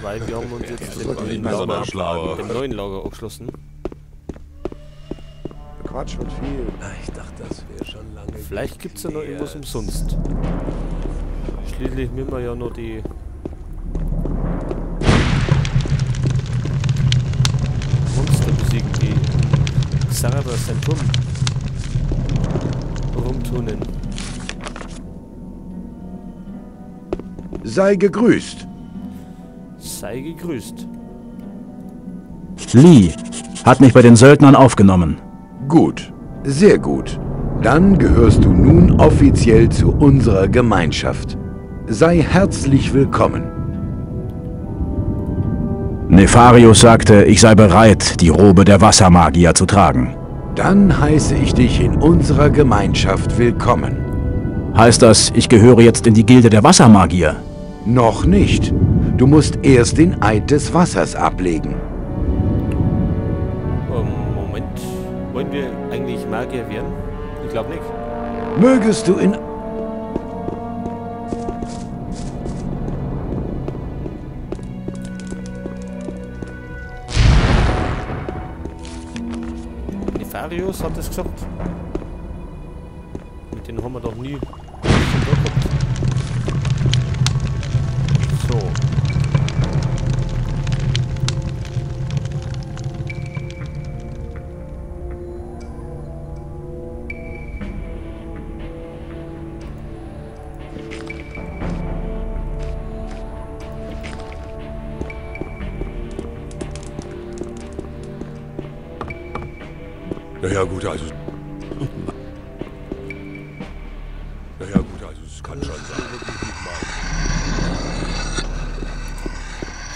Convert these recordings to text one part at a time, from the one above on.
Weil wir haben uns jetzt dem neuen Lager angeschlossen. Quatsch und viel. Ich dachte, das wäre schon lange. Vielleicht gibt es ja noch irgendwas umsonst. Schließlich müssen wir ja noch die Monster besiegen, die Xardas sein Turm rumturnen. Sei gegrüßt. Sei gegrüßt. Lee hat mich bei den Söldnern aufgenommen. Gut, sehr gut. Dann gehörst du nun offiziell zu unserer Gemeinschaft. Sei herzlich willkommen. Nefarius sagte, ich sei bereit, die Robe der Wassermagier zu tragen. Dann heiße ich dich in unserer Gemeinschaft willkommen. Heißt das, ich gehöre jetzt in die Gilde der Wassermagier? Noch nicht. Du musst erst den Eid des Wassers ablegen. Moment. Wollen wir eigentlich Magier werden? Ich glaube nicht. Mögest du in... Nefarius hat es gesagt. Mit denen haben wir doch nie gehabt. So. Naja gut, also... Naja gut, also es kann schon sein.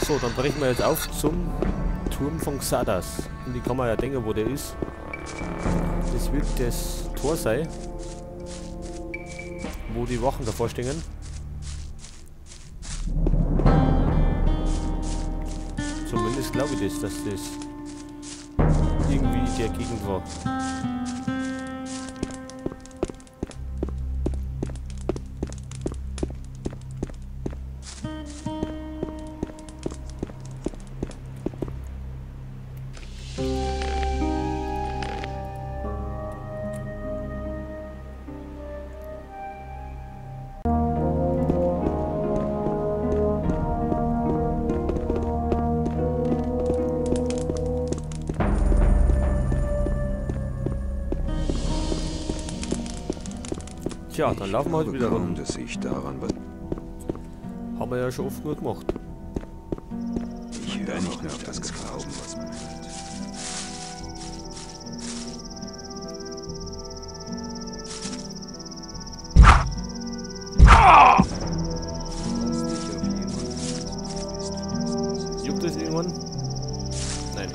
So, dann brechen wir jetzt auf zum Turm von Xardas. Und die kann man ja denken, wo der ist. Das wird das Tor sein, wo die Wachen davor stehen. Zumindest glaube ich das, dass das irgendwie in der Gegend war. Tja, dann laufen wir halt wieder rum. Dass ich daran was. Haben wir ja schon oft gut gemacht. Ich höre nicht mehr auf das glauben, was man hört. Juckt es irgendwann? Nein.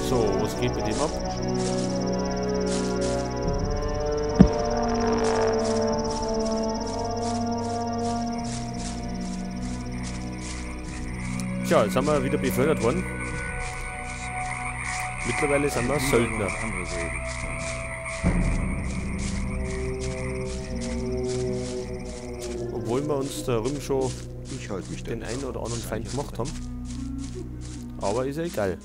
So, was geht mit dem ab? Tja, jetzt sind wir wieder befördert worden. Mittlerweile sind wir Söldner. Obwohl wir uns da drüben schon den einen oder anderen Feind gemacht haben. Aber ist ja egal.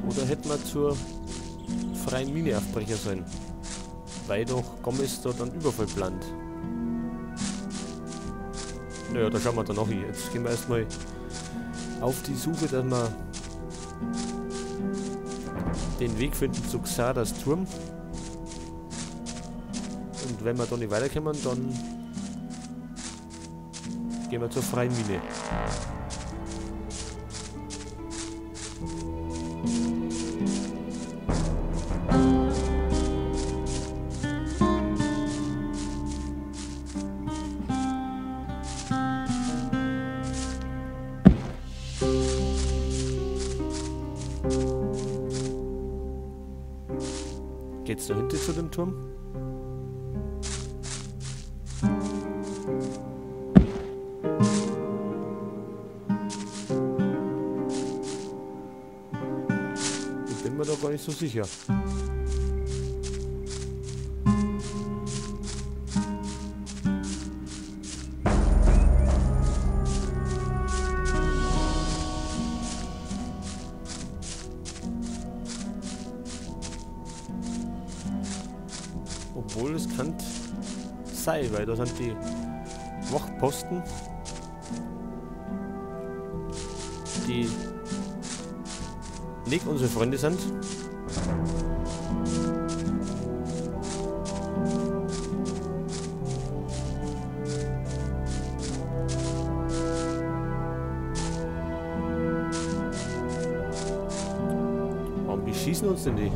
Oder hätten wir zur freien Mine aufbrechen sollen? Weil doch Gomez da dann Überfall plant. Naja, da schauen wir dann noch hin. Jetzt gehen wir erstmal auf die Suche, dass wir den Weg finden zu Xardas Turm. Und wenn wir da nicht weiterkommen, dann gehen wir zur freien Mine. Geht's da hinten zu dem Turm? Ich bin mir da gar nicht so sicher. Obwohl es kann sein, weil da sind die Wachposten, die nicht unsere Freunde sind. Warum beschießen uns denn die?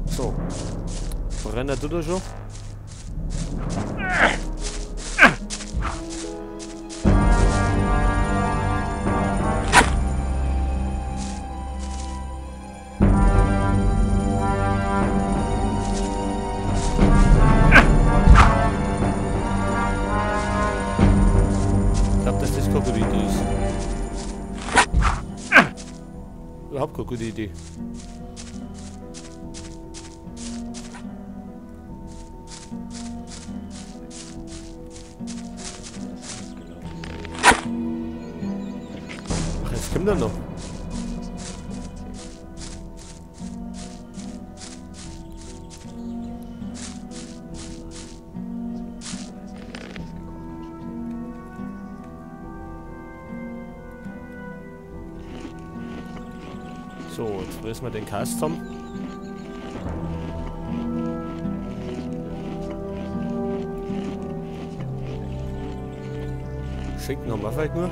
So, brennt du da schon? Ich glaube, dass das keine gute Idee ist. Überhaupt keine gute Idee. Was kommt denn noch? So, jetzt fressen wir den Cast zusammen. Schinken haben wir vielleicht nur.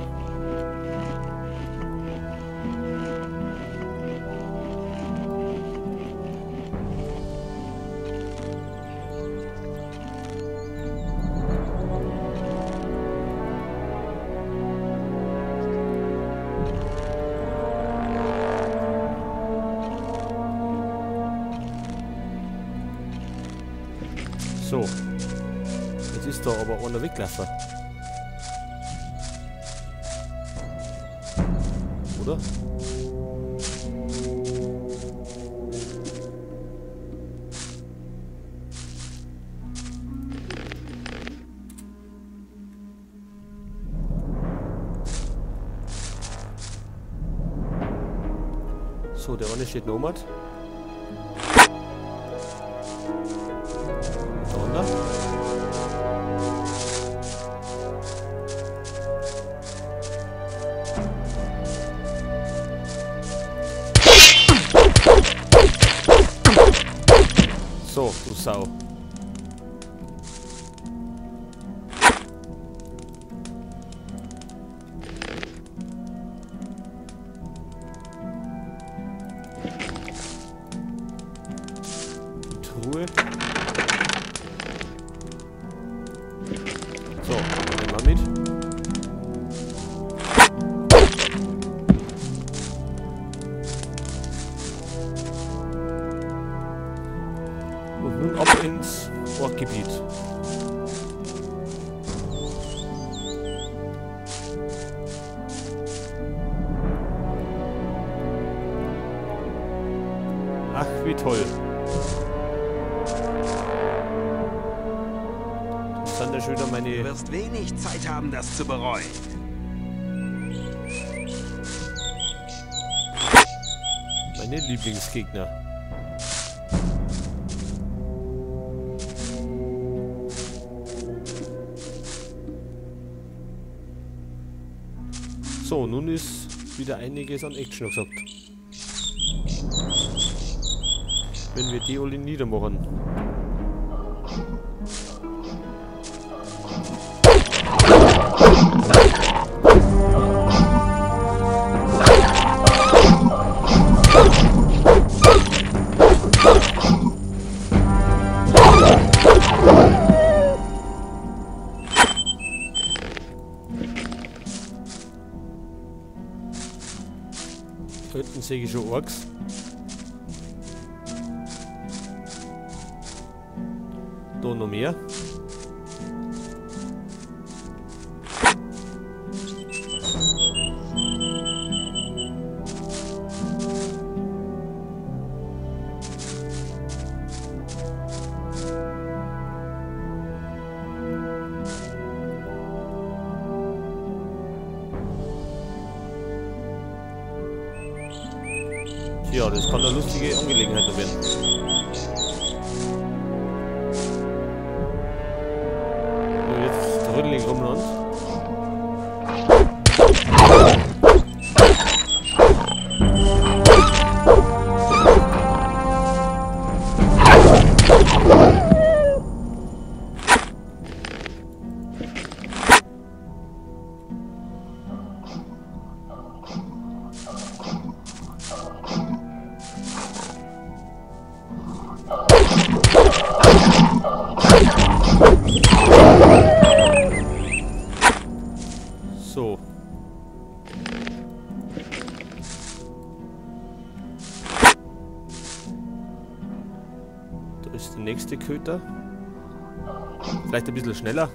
So, jetzt ist da aber einer weggelaufen. Oder? So, der eine steht Nomad. So, du Sau. Die Truhe. So, nehmen wir mit. Und nun ab ins Orkgebiet. toll. Das sind ja schon wieder meine... Du wirst wenig Zeit haben, das zu bereuen. Meine Lieblingsgegner. So, nun ist wieder einiges an Action gesagt. Wenn wir die alle niedermachen. Da hinten sehe ich schon Orks. Da noch mehr. Ja, das kann eine lustige Angelegenheit noch werden. Und jetzt trödel ich rum. So. Da ist der nächste Köter. Vielleicht ein bisschen schneller.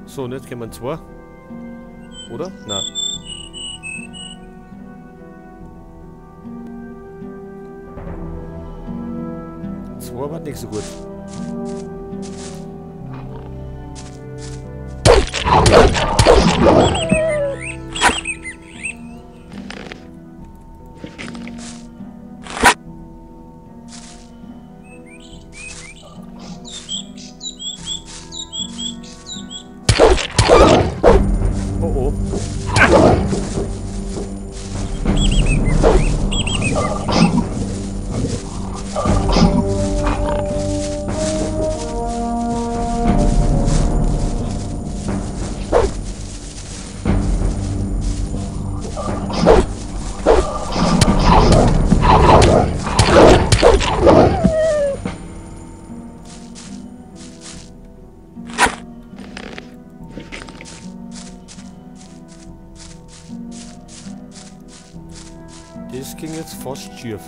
So, und jetzt kommen zwei. Oder? Nein. Zwei war nicht so gut. Oh oh. Das ging jetzt fast schief.